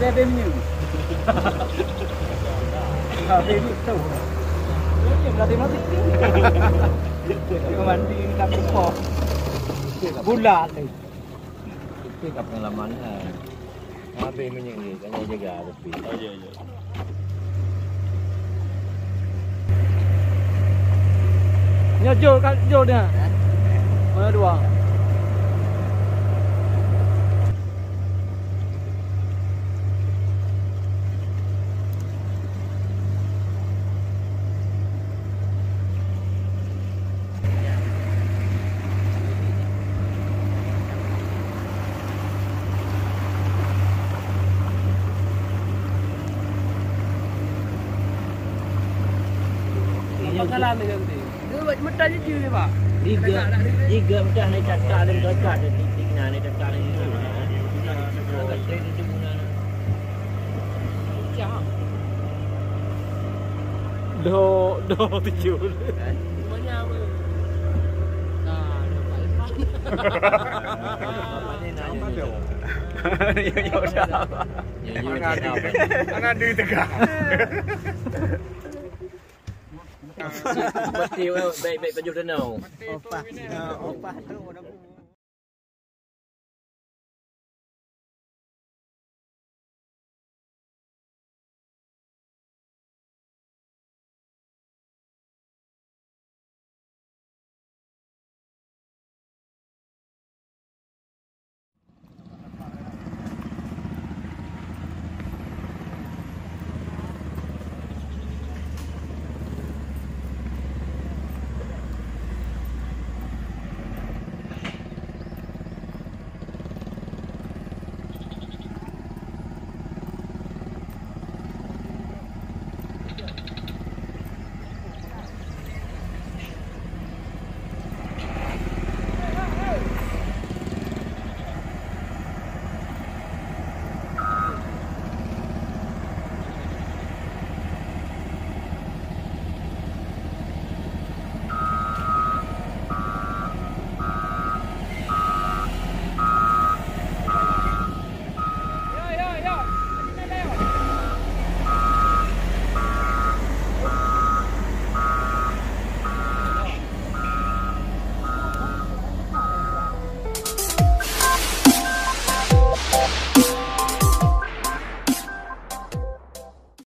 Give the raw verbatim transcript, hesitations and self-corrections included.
Ada minyak. Ada minyak tu. Ini berarti mati. Mandi nak berpok. Bulat tu. Itu kat pengalaman lah. Habis minyak ni, kan jaga tapi. Oh, ya, ya. Nyoe jol kan, jol dia. Mana dua? Apa salah ni nanti? Dia buat cemetan je dia, Pak. Tiga, tiga macam ni cakap dan cakap dan titik na ni cakap dan itu. Agak saya tu guna. Pecah. Doh, doh tujuh. Semuanya apa? Nah, nampak lepas. Apa dia nak? Ya, ya, udah. Ya, ya, udah. Mana ada tegak? Mati, baik-baik tujuh danau. Opah. Opah tu orang